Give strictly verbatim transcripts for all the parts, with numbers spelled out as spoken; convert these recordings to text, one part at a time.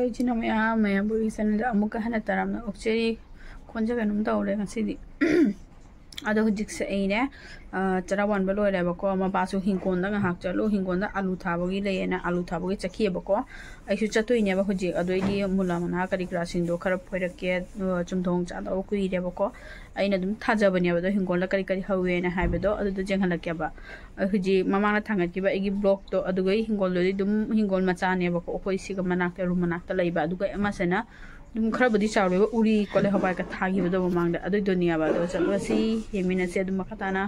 ꯏꯆꯤꯟ ꯏꯅꯥꯎ ꯃꯌꯥꯝ, ꯃꯌꯥꯝꯕꯨ ꯑꯩꯒꯤ ꯆꯦꯅꯦꯜꯗ ꯑꯃꯨꯛꯀ ꯍꯟꯅ ꯇꯔꯥꯝꯅ ꯑꯣꯛꯆꯔꯤ꯫ ꯈꯣꯟꯁꯦ ꯀꯩꯅꯣꯝ ꯇꯧꯔꯦ ꯉꯁꯤꯗꯤ꯫ ꯑꯗꯣ ꯍꯧꯖꯤꯛꯁꯦ ꯑꯩꯅꯦ, ꯑ, ꯆꯔꯥ ꯋꯥꯟꯕ ꯂꯣꯏꯔꯦꯕꯀꯣ꯫ ꯃꯄꯥꯁꯨ ꯍꯤꯡꯒꯣꯜꯗ ꯉꯥꯏꯍꯥꯛ ꯆꯠꯂꯨ, ꯍꯤꯡꯒꯣꯜꯗ ꯑꯥꯂꯨ ꯊꯥꯕꯒꯤ ꯂꯩꯌꯦꯅ ꯑꯥꯂꯨ ꯊꯥꯕꯒꯤ ꯆꯠꯈꯤꯑꯕꯀꯣ꯫ ꯑꯩꯁꯨ ꯆꯠꯇꯣꯏꯅꯦꯕ ꯍꯧꯖꯤꯛ꯫ ꯑꯗꯨ ꯑꯩꯗꯤ ꯃꯨꯂꯥ ꯃꯅꯥ ꯀꯔꯤ ꯀꯔꯥꯁꯤꯡꯗꯣ ꯈꯔ ꯐꯣꯏꯔꯛꯀꯦ, ꯑ, ꯆꯝꯊꯣꯡ ꯆꯥꯗꯕ ꯀꯨꯏꯔꯦꯕꯀꯣ꯫ ꯑꯩꯅ ꯑꯗꯨꯝ ꯊꯥꯖꯕꯅꯦꯕ, ꯑꯗꯣ ꯍꯤꯡꯒꯣꯜꯗ ꯀꯔꯤ ꯀꯔꯤ ꯍꯧꯋꯦꯅ ꯍꯥꯏꯕꯗꯣ ꯑꯗꯨꯗꯣ ꯌꯦꯡꯍꯜꯂꯛꯀꯦꯕ꯫ ꯑ, ꯍꯧꯖꯤꯛ ꯃꯃꯥꯡꯗ ꯊꯥꯡꯒꯠꯈꯤꯕ ꯑꯩꯒꯤ ꯕ꯭ꯂꯣꯛꯇꯣ, ꯑꯗꯨꯒ ꯑꯩ ꯍꯤꯡꯒꯣꯜꯗꯨꯗꯤ ꯑꯗꯨꯝ ꯍꯤꯡꯒꯣꯜ ꯃꯆꯥꯅꯦꯕꯀꯣ, ꯑꯩꯈꯣꯏ ꯁꯤꯒ ꯃꯅꯥꯛꯇ, ꯔꯨꯝ ꯃꯅꯥꯛꯇ ꯂꯩꯕ꯫ ꯑꯗꯨꯒ ꯑꯃꯁꯤꯅ ꯑꯗꯨꯝ ꯈꯔꯕꯨꯗꯤ ꯆꯥꯎꯔꯦꯕ, ꯎꯔꯤ ꯀꯣꯂꯤ ꯍꯋꯥꯏꯒ ꯊꯥꯈꯤꯕꯗꯣ ꯃꯃꯥꯡꯗ, ꯑꯗꯨꯏꯗꯨꯅꯦꯕ꯫ ꯑꯗꯣ ꯆꯠꯂꯁꯤ, ꯌꯦꯡꯃꯤꯟꯅꯁꯤ ꯑꯗꯨꯝ ꯃꯈꯥ ꯇꯥꯅ꯫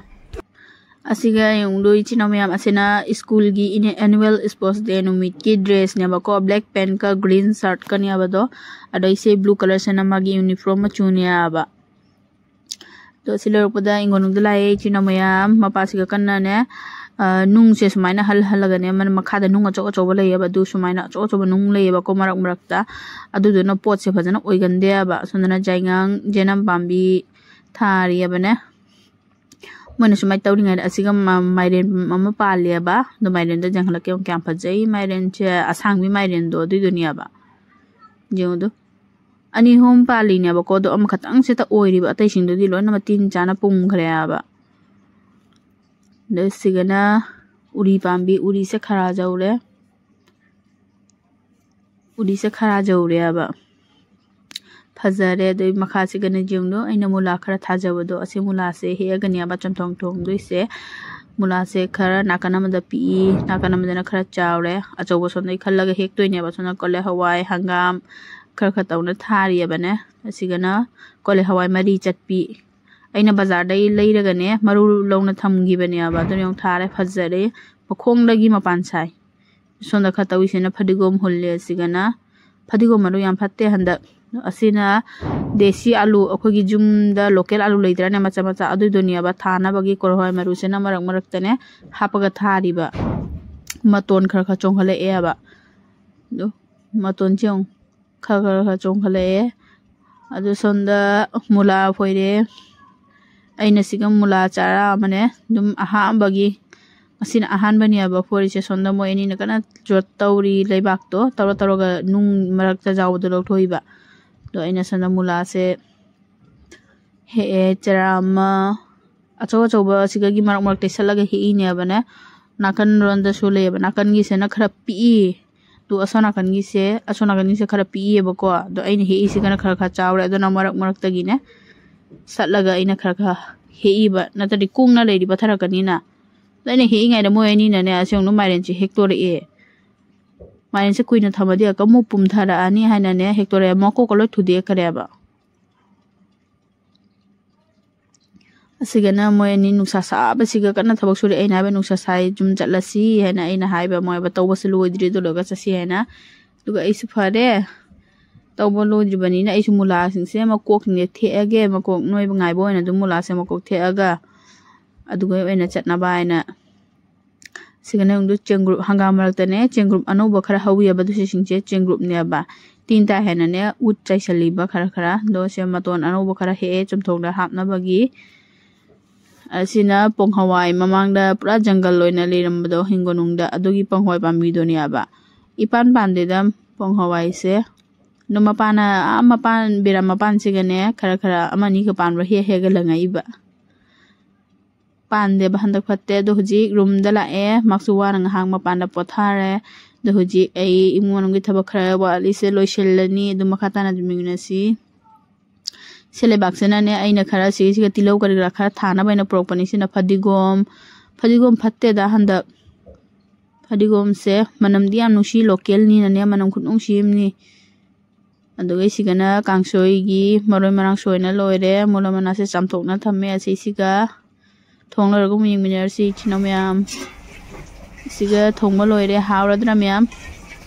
ꯑꯁꯤꯒ ꯌꯦꯡꯗꯣ ꯏꯆꯤꯟ ꯏꯅꯥꯎ ꯃꯌꯥꯝ, ꯑꯁꯤꯅ ꯁ꯭ꯀꯨꯜꯒꯤ annual sports day ꯅꯨꯃꯤꯠꯀꯤ ꯗ꯭ꯔꯦꯁꯅꯦꯕꯀꯣ, ꯕ꯭ꯂꯦꯛ ꯄꯦꯟꯀ ꯒ꯭ꯔꯤꯟ ꯁꯔꯠꯀꯅꯦꯕꯗꯣ꯫ ꯑꯗꯣ ꯑꯩꯁꯦ ꯕ꯭ꯂꯨ ꯀꯂꯔꯁꯤꯅ ꯃꯥꯒꯤ ꯌꯨꯅꯤꯐꯣꯔꯝ ꯃꯆꯨꯅꯦꯕ꯫ ꯑꯗꯣ ꯁꯤ ꯂꯣꯏꯔꯛꯄꯗ ꯏꯪꯒꯣꯜ ꯅꯨꯡꯗ ꯂꯥꯛꯑꯦ ꯏꯆꯤꯟ ꯏꯅꯥꯎ ꯃꯌꯥꯝ꯫ ꯃꯄꯥꯁꯤꯒ ꯀꯟꯅꯅꯦ, ꯑ, ꯅꯨꯡꯁꯦ ꯁꯨꯃꯥꯏꯅ ꯍꯜ ꯍꯜꯂꯒꯅꯦ, ꯃꯅ-, ꯃꯈꯥꯗ ꯅꯨꯡ ꯑꯆꯧ ꯑꯆꯧꯕ ꯂꯩꯌꯦꯕ, ꯑꯗꯨ ꯁꯨꯃꯥꯏꯅ ꯑꯆꯧ ꯑꯆꯧꯕ ꯅꯨꯡ ꯂꯩꯌꯦꯕꯀꯣ ꯃꯔꯛ ꯃꯔꯛꯇ꯫ ꯑꯗꯨꯗꯨꯅ ꯄꯣꯠꯁꯦ ꯐꯖꯅ ꯑꯣꯏꯒꯟꯗꯦꯕ꯫ ꯁꯣꯝꯗꯅ ꯖꯥꯏꯉꯪ, ꯖꯦꯅꯝ ꯄꯥꯝꯕꯤ ꯊꯥꯔꯤꯑꯕꯅꯦ꯫ ꯃꯣꯏꯅ ꯁꯨꯃꯥꯏꯅ ꯇꯧꯔꯤꯉꯩꯗ ꯑꯁꯤꯒ ꯃ-, ꯃꯥꯏꯔꯦꯟ ꯑꯃ ꯄꯥꯜꯂꯦꯕ꯫ ꯑꯗꯣ ꯃꯥꯏꯔꯦꯟꯗꯣ ꯌꯦꯡꯍꯜꯂꯛꯀꯦ, ꯌꯦꯡꯉꯨ ꯀꯌꯥꯝ ꯐꯖꯩ꯫ ꯃꯥꯏꯔꯦꯟꯁꯦ ꯑꯁꯥꯡꯕꯤ ꯃꯥꯏꯔꯦꯟꯗꯣ ꯑꯗꯨꯏꯗꯨꯅꯦꯕ꯫ ꯌꯦꯡꯉꯨꯗꯣ꯫ ꯑꯅꯤ ꯑꯍꯨꯝ ꯄꯥꯜꯂꯤꯅꯦꯕꯀꯣ, ꯑꯗꯣ ꯑꯃꯈꯛꯇꯪ ꯁꯤꯇ ꯑꯣꯏꯔꯤꯕ, ꯑꯇꯩꯁꯤꯡꯗꯨꯗꯤ ꯂꯣꯏꯅꯃꯛ ꯇꯤꯟ ꯆꯥꯅ ꯄꯨꯝꯈ꯭ꯔꯦꯕ꯫ ꯑꯗꯣ ꯁꯤꯒꯅ ꯎꯔꯤ ꯄꯥꯝꯕꯤ, ꯎꯔꯤꯁꯦ ꯈꯔ ꯍꯧꯔꯦ꯫ ꯎꯔꯤꯁꯦ ꯈꯔ ꯍꯧꯔꯦꯕ꯫ ꯐꯖꯔꯦ꯫ ꯑꯗꯨꯏ ꯃꯈꯥꯁꯤꯒꯅ ꯌꯦꯡꯉꯨ, ꯑꯩꯅ ꯃꯨꯂꯥ ꯈꯔ ꯊꯥꯖꯕꯗꯣ, ꯑꯁꯤ ꯃꯨꯂꯥꯁꯦ ꯍꯦꯛꯑꯒꯅꯦꯕ ꯆꯝꯊꯣꯡ ꯊꯣꯡꯗꯣꯏꯁꯦ꯫ ꯃꯨꯂꯥꯁꯦ ꯈꯔ ꯅꯥꯀꯟ ꯑꯃꯗ ꯄꯤꯛꯏ, ꯅꯥꯀꯟ ꯑꯃꯗꯅ ꯈꯔ ꯆꯥꯎꯔꯦ꯫ ꯑꯆꯧꯕ ꯁꯣꯝꯗꯩ ꯈꯜꯂꯒ ꯍꯦꯛꯇꯣꯏꯅꯦꯕ꯫ ꯁꯣꯝꯗ ꯀꯣꯂꯤ ꯍꯋꯥꯏ, ꯍꯪꯒꯥꯝ ꯈꯔ ꯈꯔ ꯇꯧꯅ ꯊꯥꯔꯤꯑꯕꯅꯦ꯫ ꯑꯁꯤꯒꯅ ꯀꯣꯂꯤ ꯍꯋꯥꯏ ꯃꯔꯤ ꯆꯠꯄꯤ꯫ ꯑꯩꯅ ꯕꯖꯥꯔꯗꯩ ꯂꯩꯔꯒꯅꯦ, ꯃꯔꯨ ꯂꯧꯅ ꯊꯝꯈꯤꯕꯅꯦꯕ꯫ ꯑꯗꯨꯅ ꯌꯦꯡꯉꯨ, ꯊꯥꯔꯦ, ꯐꯖꯔꯦ꯫ ꯃꯈꯣꯡꯗꯒꯤ ꯃꯄꯥꯟ ꯁꯥꯏ꯫ ꯁꯣꯝꯗ ꯈꯔ ꯇꯧꯔꯤꯁꯤꯅ ꯐꯗꯤꯒꯣꯝ ꯍꯨꯜꯂꯦ꯫ ꯑꯁꯤꯒꯅ ꯐꯗꯤꯒꯣꯝ ꯃꯔꯨ ꯌꯥꯝ ꯐꯠꯇꯦ ꯍꯟꯗꯛ꯫ ꯑꯁꯤꯅ ꯗꯦꯁꯤ ꯑꯂꯨ, ꯑꯩꯈꯣꯏꯒꯤ ꯌꯨꯝꯗ ꯂꯣꯀꯦꯜ ꯑꯂꯨ ꯂꯩꯇ꯭ꯔꯥꯅꯦ, ꯃꯆꯥ ꯃꯆꯥ, ꯑꯗꯨꯏꯗꯨꯅꯦꯕ ꯊꯥꯅꯕꯒꯤ ꯀꯣꯂꯤ ꯍꯋꯥꯏ ꯃꯔꯨꯁꯤꯅ ꯃꯔꯛ ꯃꯔꯛꯇꯅꯦ ꯍꯥꯞꯄꯒ ꯊꯥꯔꯤꯕ꯫ ꯃꯇꯣꯟ ꯈꯔ ꯈꯔ ꯆꯣꯡꯈꯠꯂꯛꯑꯦꯕ꯫ ꯑꯗꯨ ꯃꯇꯣꯟꯁꯦ ꯌꯦꯡꯉꯨ, ꯈꯔ ꯈꯔ ꯈꯔ ꯆꯣꯡꯈꯠꯂꯛꯑꯦ꯫ ꯑꯗꯨ ꯁꯣꯝꯗ ꯃꯨꯂꯥ ꯐꯣꯏꯔꯦ꯫ ꯑꯩꯅ ꯁꯤꯒ ꯃꯨꯂꯥ ꯆꯥꯔꯥ ꯑꯃꯅꯦ, ꯑꯗꯨꯝ ꯑꯍꯥꯟꯕꯒꯤ ꯑꯁꯤꯅ ꯑꯍꯥꯟꯕꯅꯦꯕ ꯐꯣꯔꯤꯁꯦ꯫ ꯁꯣꯝꯗ ꯃꯣꯏ ꯑꯅꯤꯅ ꯀꯟꯅ ꯖꯣꯠ ꯇꯧꯔꯤ, ꯂꯩꯕꯥꯛꯇꯣ ꯇꯧꯔ ꯇꯧꯔꯒ ꯅꯨꯡ ꯃꯔꯛꯇ ꯌꯥꯎꯕꯗꯣ ꯂꯧꯊꯣꯛꯏꯕ꯫ ꯑꯗꯣ ꯑꯩꯅ ꯁꯣꯝꯗ ꯃꯨꯂꯥꯁꯦ ꯍꯦꯛꯑꯦ, ꯆꯔꯥ ꯑꯃ꯫ ꯑꯆꯧ ꯑꯆꯧꯕ ꯑꯁꯤꯒꯒꯤ ꯃꯔꯛ ꯃꯔꯛꯇ ꯁꯠꯂꯒ ꯍꯦꯛꯏꯅꯦꯕꯅꯦ꯫ ꯅꯥꯀꯟ ꯔꯣꯝꯗꯁꯨ ꯂꯩꯌꯦꯕ, ꯅꯥꯀꯟꯒꯤꯁꯤꯅ ꯈꯔ ꯄꯤꯛꯏ꯫ ꯑꯗꯨ ꯑꯁꯣꯝ ꯅꯥꯀꯟꯒꯤꯁꯦ, ꯑꯁꯣꯝ ꯅꯥꯀꯟꯒꯤꯁꯦ ꯈꯔ ꯄꯤꯛꯏꯌꯦꯕꯀꯣ꯫ ꯑꯗꯣ ꯑꯩꯅ ꯍꯦꯛꯏꯁꯤꯒꯅ ꯈꯔ ꯈꯔ ꯆꯥꯎꯔꯦ꯫ ꯑꯗꯨꯅ ꯃꯔꯛ ꯃꯔꯛꯇꯒꯤꯅꯦ ꯁꯠꯂꯒ ꯑꯩꯅ ꯈꯔ ꯈꯔ ꯍꯦꯛꯏꯕ, ꯅꯠꯇ꯭ꯔꯗꯤ ꯀꯨꯡꯅ ꯂꯩꯔꯗꯤ ꯄꯠꯊꯔꯛꯀꯅꯤꯅ꯫ ꯑꯗꯣ ꯑꯩꯅ ꯍꯦꯛꯏꯉꯩꯗ ꯃꯣꯏ ꯑꯅꯤꯅꯅꯦ ꯑꯁꯦꯡꯕ ꯃꯥꯏꯔꯦꯟꯁꯦ ꯍꯦꯛꯇꯣꯔꯛꯑꯦ꯫ ꯃꯥꯏꯔꯦꯟꯁꯦ ꯀꯨꯏꯅ ꯊꯝꯃꯗꯤ ꯑꯃꯨꯛ ꯄꯨꯝꯊꯔꯛꯑꯅꯤ ꯍꯥꯏꯅꯅꯦ ꯍꯦꯛꯇꯣꯔꯛꯑꯦ꯫ ꯃꯀꯣꯛꯀ ꯂꯣꯏ ꯊꯨꯗꯦꯛꯈ꯭ꯔꯦꯕ꯫ ꯑꯁꯤꯒꯅ ꯃꯣꯏ ꯑꯅꯤ ꯅꯨꯡꯁꯥ ꯁꯥꯕꯁꯤꯒ ꯀꯟꯅ ꯊꯕꯛ ꯁꯨꯔꯤ꯫ ꯑꯩꯅ ꯍꯥꯏꯕ, "ꯅꯨꯡꯁꯥ ꯁꯥꯏ, ꯌꯨꯝ ꯆꯠꯂꯁꯤ" ꯍꯥꯏꯅ ꯑꯩꯅ ꯍꯥꯏꯕ꯫ ꯃꯣꯏ ꯍꯥꯏꯕ, "ꯇꯧꯕꯁꯨ ꯂꯣꯏꯗ꯭ꯔꯤ, ꯑꯗꯨ ꯂꯣꯏꯔꯒ ꯆꯠꯁꯤ" ꯍꯥꯏꯅ꯫ ꯑꯗꯨꯒ ꯑꯩꯁꯨ ꯐꯔꯦ, ꯇꯧꯕ ꯂꯣꯏꯗ꯭ꯔꯤꯕꯅꯤꯅ ꯑꯩꯁꯨ ꯃꯨꯂꯥꯁꯤꯡꯁꯦ ꯃꯀꯣꯛꯁꯤꯡꯁꯦ ꯊꯦꯛꯑꯒꯦ, ꯃꯀꯣꯛ ꯅꯣꯏꯕ ꯉꯥꯏꯕ ꯑꯣꯏꯅ ꯑꯗꯨꯝ ꯃꯨꯂꯥꯁꯦ ꯃꯀꯣꯛ ꯊꯦꯛꯑꯒ ꯑꯗꯨꯒ ꯑꯣꯏꯅ ꯆꯠꯅꯕ ꯍꯥꯏꯅ꯫ ꯁꯤꯒꯅ ꯑꯃꯨꯛ ꯆꯦꯡꯒ꯭ꯔꯨꯞ, ꯍꯪꯒꯥꯝ ꯃꯔꯛꯇꯅꯦ ꯆꯦꯡꯒ꯭ꯔꯨꯞ ꯑꯅꯧꯕ ꯈꯔ ꯍꯧꯋꯦꯕ, ꯑꯗꯨ ꯁꯤꯁꯤꯡꯁꯦ ꯆꯦꯡꯒ꯭ꯔꯨꯞꯅꯦꯕ꯫ ꯇꯤꯟ ꯇꯥꯏ ꯍꯥꯏꯅꯅꯦ ꯎꯠ ꯆꯥꯏꯁꯜꯂꯤꯕ ꯈꯔ ꯈꯔ꯫ ꯑꯗꯣ ꯁꯦ ꯃꯇꯣꯟ ꯑꯅꯧꯕ ꯈꯔ ꯍꯦꯛꯑꯦ ꯆꯝꯊꯣꯡꯗ ꯍꯥꯞꯅꯕꯒꯤ꯫ ꯑꯁꯤꯅ ꯄꯣꯡ ꯍꯋꯥꯏ, ꯃꯃꯥꯡꯗ ꯄꯨꯔꯥ ꯖꯪꯒꯜ ꯑꯣꯏꯅ ꯂꯩꯔꯝꯕꯗꯣ ꯍꯤꯡꯒꯣꯜꯅꯨꯡꯗ, ꯑꯗꯨꯒꯤ ꯄꯣꯡ ꯍꯋꯥꯏ ꯄꯥꯝꯕꯤꯗꯨꯅꯦꯕ꯫ ꯏꯄꯥꯟ ꯄꯥꯟꯗꯦꯗ ꯄꯣꯡ ꯍꯋꯥꯏꯁꯦ꯫ ꯑꯗꯣ ꯃꯄꯥꯟꯅ, ꯑꯥ ꯃꯄꯥꯟ, ꯕꯦꯔꯥ ꯃꯄꯥꯟꯁꯤꯒꯅꯦ ꯈꯔ ꯈꯔ ꯑꯃ ꯑꯅꯤꯒ ꯄꯥꯟꯕ ꯍꯦꯛ ꯍꯦꯛꯒ ꯂꯪꯉꯛꯏꯕ꯫ ꯄꯥꯟꯗꯦꯕ, ꯍꯟꯗꯛ ꯐꯠꯇꯦ꯫ ꯑꯗꯣ ꯍꯧꯖꯤꯛ ꯔꯨꯝꯗ ꯂꯥꯛꯑꯦ꯫ ꯃꯥꯁꯨ ꯋꯥꯅ ꯉꯥꯏꯍꯥꯛ ꯃꯄꯥꯟꯗ ꯄꯣꯊꯥꯔꯦ꯫ ꯑꯗꯣ ꯍꯧꯖꯤꯛ ꯑꯩ ꯏꯃꯨꯡ ꯃꯅꯨꯡꯒꯤ ꯊꯕꯛ ꯈꯔ ꯋꯥꯠꯂꯤꯁꯦ ꯂꯣꯏꯁꯤꯜꯂꯅꯤ꯫ ꯑꯗꯨ ꯃꯈꯥ ꯇꯥꯅ ꯑꯗꯨꯝ ꯌꯦꯡꯃꯤꯟꯅꯁꯤ꯫ ꯁꯦ ꯂꯩꯕꯥꯛꯁꯤꯅꯅꯦ ꯑꯩꯅ ꯈꯔ ꯁꯤꯁꯤꯒ ꯇꯤꯜꯍꯧ ꯀꯔꯤ ꯀꯔꯥ ꯈꯔ ꯊꯥꯅꯕ ꯑꯩꯅ ꯄꯨꯔꯛꯄꯅꯤ꯫ ꯁꯤꯅ ꯐꯗꯤꯒꯣꯝ꯫ ꯐꯗꯤꯒꯣꯝ ꯐꯠꯇꯦꯗ ꯍꯟꯗꯛ꯫ ꯐꯗꯤꯒꯣꯝꯁꯦ ꯃꯅꯝꯗꯤ ꯌꯥꯝ ꯅꯨꯡꯁꯤ, ꯂꯣꯀꯦꯜꯅꯤꯅꯅꯦ, ꯃꯅꯝ ꯈꯨꯅꯨꯡꯁꯤ ꯑꯃꯅꯤ꯫ ꯑꯗꯨꯒ ꯁꯤꯒꯅ ꯀꯥꯡꯁꯣꯏꯒꯤ ꯃꯔꯣꯏ ꯃꯔꯥꯡ ꯁꯣꯏꯅ ꯂꯣꯏꯔꯦ꯫ ꯃꯨꯂ ꯃꯅꯥꯁꯦ ꯆꯥꯝꯊꯣꯛꯅ ꯊꯝꯃꯦ꯫ ꯑꯁꯤꯁꯤꯒ ꯊꯣꯡ ꯂꯣꯏꯔꯒ ꯑꯃꯨꯛ ꯌꯦꯡꯃꯤꯟꯅꯔꯁꯤ, ꯏꯆꯤꯟ ꯏꯅꯥꯎ ꯃꯌꯥꯝ꯫ ꯁꯤꯒ ꯊꯣꯡꯕ ꯂꯣꯏꯔꯦ꯫ ꯍꯥꯎꯔꯗ꯭ꯔꯥ ꯃꯌꯥꯝ?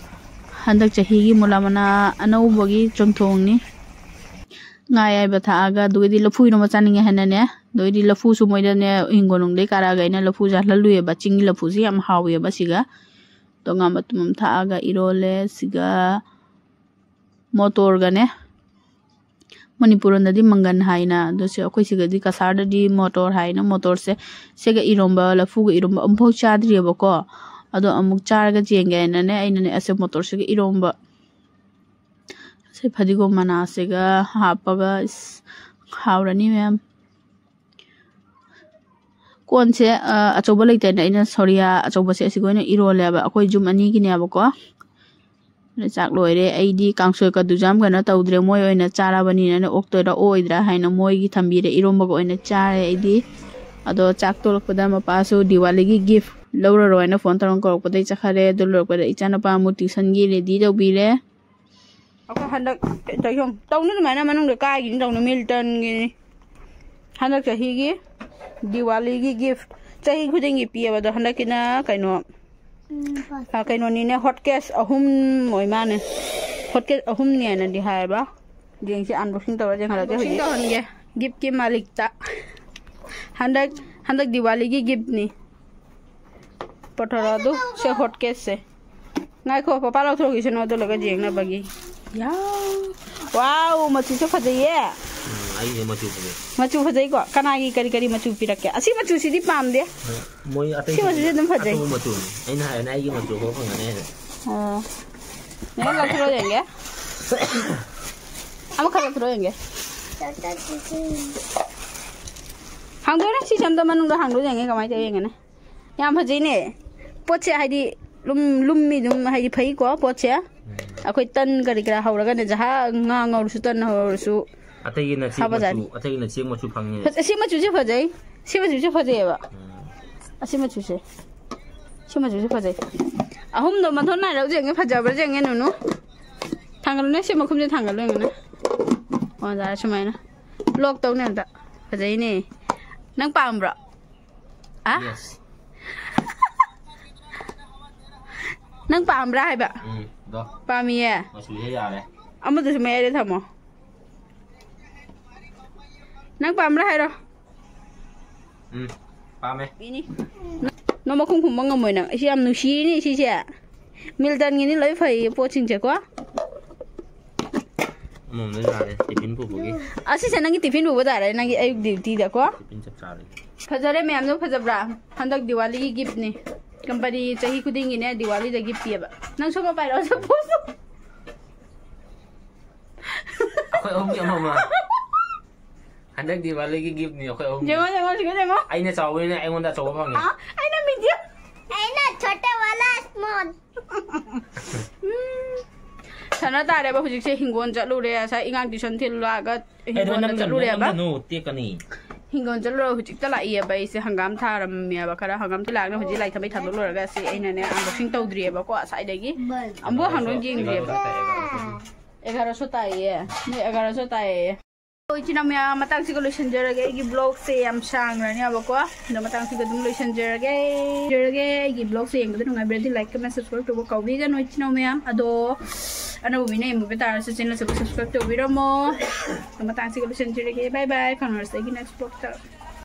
ꯍꯟꯗꯛ ꯆꯍꯤꯒꯤ ꯃꯨꯂꯥ ꯃꯅꯥ ꯑꯅꯧꯕꯒꯤ ꯆꯝꯊꯣꯡꯅꯤ꯫ ꯉꯥ ꯑꯌꯥꯏꯕ ꯊꯥꯛꯑꯒ, ꯑꯗꯨꯒꯗꯤ ꯂꯐꯨ ꯏꯔꯣꯝꯕ ꯆꯥꯅꯤꯡꯉꯦ ꯍꯥꯏꯅꯅꯦ꯫ ꯑꯗꯨꯒꯗꯤ ꯂꯐꯨꯁꯨ ꯃꯣꯏꯗꯅꯦ ꯍꯤꯡꯒꯣꯜꯅꯨꯡꯗꯩ ꯀꯥꯔꯛꯑꯒ ꯑꯩꯅ ꯂꯐꯨꯁꯦ ꯍꯜꯍꯜꯂꯨꯏꯑꯕ꯫ ꯆꯤꯡꯒꯤ ꯂꯐꯨꯁꯦ ꯌꯥꯝ ꯍꯥꯎꯋꯦꯕ ꯁꯤꯒ꯫ ꯑꯗꯣ ꯉꯥ ꯃꯇꯨꯝ ꯑꯃ ꯊꯥꯛꯑꯒ ꯏꯔꯣꯜꯂꯦ꯫ ꯁꯤꯒ ꯃꯣꯇꯣꯔꯒꯅꯦ꯫ ꯃꯅꯤꯄꯨꯔ ꯂꯣꯟꯗꯗꯤ ꯃꯪꯒꯟ ꯍꯥꯏꯅ, ꯑꯗꯣ ꯁꯤ ꯑꯩꯈꯣꯏ ꯁꯤꯒꯗꯤ ꯀꯁꯥꯔꯗꯗꯤ ꯃꯣꯇꯣꯔ ꯍꯥꯏꯅ, ꯃꯣꯇꯣꯔꯁꯦ ꯁꯤꯒ ꯏꯔꯣꯝꯕ, ꯂꯐꯨꯒ ꯏꯔꯣꯝꯕ ꯑꯃꯨꯛꯐꯥꯎ ꯆꯥꯗ꯭ꯔꯤꯑꯕꯀꯣ꯫ ꯑꯗꯣ ꯑꯃꯨꯛ ꯆꯥꯔꯒ ꯌꯦꯡꯒꯦ ꯍꯥꯏꯅꯅꯦ ꯑꯩꯅꯅꯦ ꯑꯁꯤ ꯃꯣꯇꯣꯔꯁꯤꯒ ꯏꯔꯣꯝꯕ, ꯁꯤ ꯐꯗꯤꯒꯣꯝ ꯃꯅꯥꯁꯤꯒ ꯍꯥꯞꯄꯒ, ꯏꯁ, ꯍꯥꯎꯔꯅꯤ ꯃꯌꯥꯝ꯫ ꯀꯣꯟꯁꯦ, ꯑ, ꯑꯆꯧꯕ ꯂꯩꯇꯦꯅ ꯑꯩꯅ ꯁꯣꯔꯤꯌꯥ ꯑꯆꯧꯕꯁꯦ ꯑꯁꯤꯒ ꯑꯣꯏꯅ ꯏꯔꯣꯜꯂꯦꯕ꯫ ꯑꯩꯈꯣꯏ ꯌꯨꯝ ꯑꯅꯤꯒꯤꯅꯦꯕꯀꯣ꯫ ꯑꯗ ꯆꯥꯛ ꯂꯣꯏꯔꯦ꯫ ꯑꯩꯗꯤ ꯀꯥꯡꯁꯣꯏ ꯀꯗꯨꯁꯨ ꯌꯥꯝ ꯀꯩꯅꯣ ꯇꯧꯗ꯭ꯔꯦ꯫ ꯃꯣꯏ ꯑꯣꯏꯅ ꯆꯥꯔꯕꯅꯤꯅꯅꯦ ꯑꯣꯛꯇꯣꯏꯔꯥ ꯑꯣꯛꯑꯣꯏꯗ꯭ꯔꯥ ꯍꯥꯏꯅ ꯃꯣꯏꯒꯤ ꯊꯝꯕꯤꯔꯦ꯫ ꯏꯔꯣꯝꯕꯒ ꯑꯣꯏꯅ ꯆꯥꯔꯦ ꯑꯩꯗꯤ꯫ ꯑꯗꯣ ꯆꯥꯛ ꯇꯣꯂꯛꯄꯗ ꯃꯄꯥꯁꯨ ꯗꯤꯋꯥꯂꯤꯒꯤ ꯒꯤꯐ ꯂꯧꯔꯔꯣꯏꯅ ꯐꯣꯟ ꯇꯧꯔꯒ ꯀꯧꯔꯛꯄꯗꯩ ꯆꯠꯈꯔꯦ꯫ ꯑꯗꯨ ꯂꯣꯏꯔꯛꯄꯗ ꯏꯆꯥꯅꯨꯄꯥ ꯑꯃꯨꯛ ꯇ꯭ꯌꯨꯁꯟꯒꯤ ꯔꯦꯗꯤ ꯇꯧꯕꯤꯔꯦ꯫ ꯑꯩꯈꯣꯏ ꯍꯟꯗꯛ ꯀꯩꯅꯣ ꯇꯧꯅꯤ, ꯑꯗꯨꯃꯥꯏꯅ ꯃꯅꯨꯡꯗ ꯀꯥꯏꯒꯤꯅꯤ ꯇꯧꯅꯤ, ꯃꯤꯜꯇꯟꯒꯤꯅꯤ꯫ ꯍꯟꯗꯛ ꯆꯍꯤꯒꯤ ꯗꯤꯋꯥꯂꯤꯒꯤ ꯒꯤꯐ ꯆꯍꯤ ꯈꯨꯗꯤꯡꯒꯤ ꯄꯤꯌꯦꯕ, ꯑꯗꯣ ꯍꯟꯗꯛꯀꯤꯅ ꯀꯩꯅꯣ, ꯎꯝ, ꯑ, ꯀꯩꯅꯣꯅꯤꯅꯦ, ꯍꯣꯠ ꯀꯦꯁ ꯑꯍꯨꯝ ꯑꯣꯏ ꯃꯥꯅꯦ꯫ ꯍꯣꯠ ꯀꯦꯁ ꯑꯍꯨꯝꯅꯦꯅꯗꯤ ꯍꯥꯏꯌꯦꯕ꯫ ꯌꯦꯡꯁꯤ, unboxing ꯇꯧꯔ ꯌꯦꯡꯍꯜꯂꯛꯀꯦ unboxing ꯍꯧꯖꯤꯛ꯫ ꯇꯧꯍꯟꯒꯦ꯫ ꯒꯤꯐꯀꯤ ꯃꯥꯂꯤꯛꯇ꯫ ꯍꯟꯗꯛ, ꯍꯟꯗꯛ ꯗꯤꯋꯥꯂꯤꯒꯤ ꯒꯤꯐꯅꯤ꯫ ꯄꯣꯊꯣꯔꯛꯑꯣ ꯑꯗꯨ, ꯁꯦ ꯍꯣꯠ ꯀꯦꯁꯁꯦ꯫ ꯉꯥꯏꯈꯣ, ꯄꯄꯥ ꯂꯧꯊꯣꯔꯛꯈꯤꯁꯅꯨ, ꯑꯗꯨ ꯂꯣꯏꯔꯒ ꯌꯦꯡꯅꯕꯒꯤ꯫ ꯌꯥꯎ꯫ ꯋꯥꯎ, ꯃꯆꯨꯁꯨ ꯐꯖꯩꯌꯦ꯫ ꯎꯝ, ꯑꯩꯁꯦ ꯃꯆꯨ ꯐꯖꯩ꯫ ꯃꯆꯨ ꯐꯖꯩꯀꯣ? ꯀꯅꯥꯒꯤ ꯀꯔꯤ ꯀꯔꯤ ꯃꯆꯨ ꯄꯤꯔꯛꯀꯦ? ꯑꯁꯤ ꯃꯆꯨꯁꯤꯗꯤ ꯄꯥꯝꯗꯦ꯫ ꯃꯣꯏ ꯁꯤ ꯃꯆꯨꯁꯦ ꯑꯗꯨꯝ ꯐꯖꯩ꯫ ꯑꯇꯣꯞꯄ ꯃꯆꯨꯅꯤ꯫ ꯑꯩꯅ ꯍꯥꯏꯔꯅꯦ ꯑꯩꯒꯤ ꯃꯆꯨ ꯈꯔ ꯐꯪꯒꯅꯤ ꯍꯥꯏꯅ꯫ ꯑꯣ꯫ ꯅꯦꯅꯦ ꯂꯧꯊꯣꯔꯛꯑꯣ ꯌꯦꯡꯒꯦ꯫ ꯑꯃꯈꯛ ꯂꯧꯊꯣꯔꯛꯑꯣ ꯌꯦꯡꯒꯦ꯫ ꯍꯥꯡꯗꯣꯛꯑꯣꯅꯦ, ꯁꯤꯁꯦ ꯑꯝꯇ ꯃꯅꯨꯡꯗ ꯍꯥꯡꯗꯣꯛꯑ ꯌꯦꯡꯒꯦ, ꯀꯃꯥꯏꯅ ꯇꯧꯋꯤ ꯌꯦꯡꯒꯦꯅꯦ꯫ ꯌꯥꯝ ꯐꯖꯩꯅꯦ꯫ ꯄꯣꯠꯁꯦ ꯍꯥꯏꯗꯤ ꯂꯨꯝ-, ꯂꯨꯝꯃꯤ ꯑꯗꯨꯝ ꯍꯥꯏꯗꯤ ꯐꯩꯀꯣ ꯄꯣꯠꯁꯦ꯫ ꯎꯝ꯫ ꯑꯩꯈꯣꯏ ꯇꯟ ꯀꯔꯤ ꯀꯔꯥ ꯍꯧꯔꯒꯅꯦ, ꯖꯍꯥ ꯉꯥ ꯉꯧꯔꯁꯨ ꯇꯟ ꯍꯧꯔꯁꯨ ꯑꯇꯩꯒꯤꯅ ꯆꯦꯡ ꯍꯥꯞꯄ ꯖꯥꯠꯅꯤ꯫ ꯃꯆꯨ, ꯑꯇꯩꯒꯤꯅ ꯆꯦꯡ ꯃꯆꯨ ꯐꯪꯉꯤ꯫ ꯐꯖ-, ꯁꯤ ꯃꯆꯨꯁꯦ ꯐꯖꯩ꯫ ꯁꯤ ꯃꯆꯨꯁꯦ ꯐꯖꯩꯌꯦꯕ꯫ ꯎꯝ꯫ ꯑꯁꯤ ꯃꯆꯨꯁꯦ꯫ ꯁꯤ ꯃꯆꯨꯁꯦ ꯐꯖꯩ꯫ ꯑꯍꯨꯝꯗꯣ ꯃꯊꯣꯟ ꯅꯥꯏꯔ ꯌꯦꯡꯉꯦ, ꯐꯖꯕ꯭ꯔꯥ ꯌꯦꯡꯉꯦ ꯅꯨꯅꯨ꯫ ꯊꯥꯡꯒꯠꯂꯨꯅꯦ, ꯁꯤ ꯃꯈꯨꯝꯁꯦ ꯊꯥꯡꯒꯠꯂꯨ ꯌꯦꯡꯉꯨꯅꯦ꯫ ꯑꯣ, ꯌꯥꯔꯦ ꯁꯨꯃꯥꯏꯅ꯫ ꯂꯣꯛ ꯇꯧꯅꯦ ꯑꯝꯇ꯫ ꯐꯖꯩꯅꯦ꯫ ꯅꯪ ꯄꯥꯝꯕ꯭ꯔꯣ? ꯑ? Yes꯫ ꯅꯪ ꯄꯥꯝꯕ꯭ꯔꯥ ꯍꯥꯏꯕ? ꯎꯝ, ꯗꯣ꯫ ꯄꯥꯝꯃꯤꯌꯦ꯫ ꯃꯆꯨꯁꯦ ꯌꯥꯔꯦ꯫ ꯑꯃꯗꯨꯁꯨ ꯃꯌꯥꯏꯗ ꯊꯝꯃꯣ꯫ ꯅꯪ ꯄꯥꯝꯕ꯭ꯔꯥ ꯍꯥꯏꯔꯣ? ꯎꯝ, ꯄꯥꯝꯃꯦ꯫ ꯄꯤꯅꯤ꯫ ꯅꯪ ꯃꯈꯨꯝ ꯈꯨꯝꯕ ꯉꯝꯃꯣꯏ ꯅꯪ꯫ ꯑꯩꯁꯦ ꯌꯥꯝ ꯅꯨꯡꯁꯤꯔꯤꯅꯤ ꯁꯤꯁꯦ꯫ ꯃꯤꯜꯇꯟꯒꯤꯅꯤ ꯂꯣꯏ ꯐꯩꯌꯦ ꯄꯣꯠꯁꯤꯡꯁꯦꯀꯣ꯫ ꯑꯃꯃꯝꯗ ꯌꯥꯔꯦ, ꯇꯤꯐꯤꯟ ꯄꯨꯕꯒꯤ꯫ ꯑꯁꯤꯁꯦ ꯅꯪꯒꯤ ꯇꯤꯐꯤꯟ ꯄꯨꯕ ꯇꯥꯔꯦ, ꯅꯪꯒꯤ ꯑꯌꯨꯛ ꯗ꯭ꯌꯨꯇꯤꯗꯀꯣ꯫ ꯇꯤꯐꯤꯟ ꯆꯞ ꯆꯥꯔꯦ꯫ ꯐꯖꯔꯦ ꯃꯌꯥꯝꯗꯣ, ꯐꯖꯕ꯭ꯔꯥ? ꯍꯟꯗꯛ ꯗꯤꯋꯥꯂꯤꯒꯤ ꯒꯤꯐꯅꯤ꯫ ꯀꯝꯄꯅꯤ ꯆꯍꯤ ꯈꯨꯗꯤꯡꯒꯤꯅꯦ ꯗꯤꯋꯥꯂꯤꯗ ꯒꯤꯐ ꯄꯤꯌꯦꯕ꯫ ꯅꯪꯁꯨ ꯑꯃ ꯄꯥꯏꯔꯛꯑꯣ, ꯆꯐꯨꯁꯨ꯫ ꯑꯩꯈꯣꯏ ꯑꯍꯨꯝꯒꯤ ꯑꯃꯃꯝ꯫ ꯍꯟꯗꯛ ꯗꯤꯋꯥꯂꯤꯒꯤ ꯒꯤꯐꯅꯤ ꯑꯩꯈꯣꯏ ꯑꯍꯨꯝꯒꯤ꯫ ꯌꯦꯡꯉꯣ, ꯌꯦꯡꯉꯣ, ꯁꯤꯒ ꯌꯦꯡꯉꯣ꯫ ꯑꯩꯅ ꯆꯥꯎꯕꯅꯤꯅ ꯑꯩꯉꯣꯟꯗ ꯑꯆꯧꯕ ꯐꯪꯉꯦ꯫ ꯑꯥ, ꯑꯩꯅ ꯃꯤꯗꯤꯌꯝ꯫ ꯑꯩꯅ ꯆꯣꯇꯦ ꯋꯥꯂꯥ ꯁ꯭ꯃꯣꯜ꯫ ꯁꯥꯟꯅ ꯇꯥꯔꯦꯕ꯫ ꯍꯧꯖꯤꯛꯁꯦ ꯍꯤꯡꯒꯣꯜ ꯆꯠꯂꯨꯔꯦ, ꯉꯁꯥꯏ ꯑꯉꯥꯡ ꯇ꯭ꯌꯨꯁꯟ ꯊꯤꯜꯂꯨꯔꯒ ꯑꯩꯗꯣ ꯍꯤꯡꯒꯣꯜꯗ ꯅꯝꯒꯅꯨ, ꯆꯠꯂꯨꯔꯦꯕ꯫ ꯅꯝꯒꯅꯨ, ꯇꯦꯛꯀꯅꯤ꯫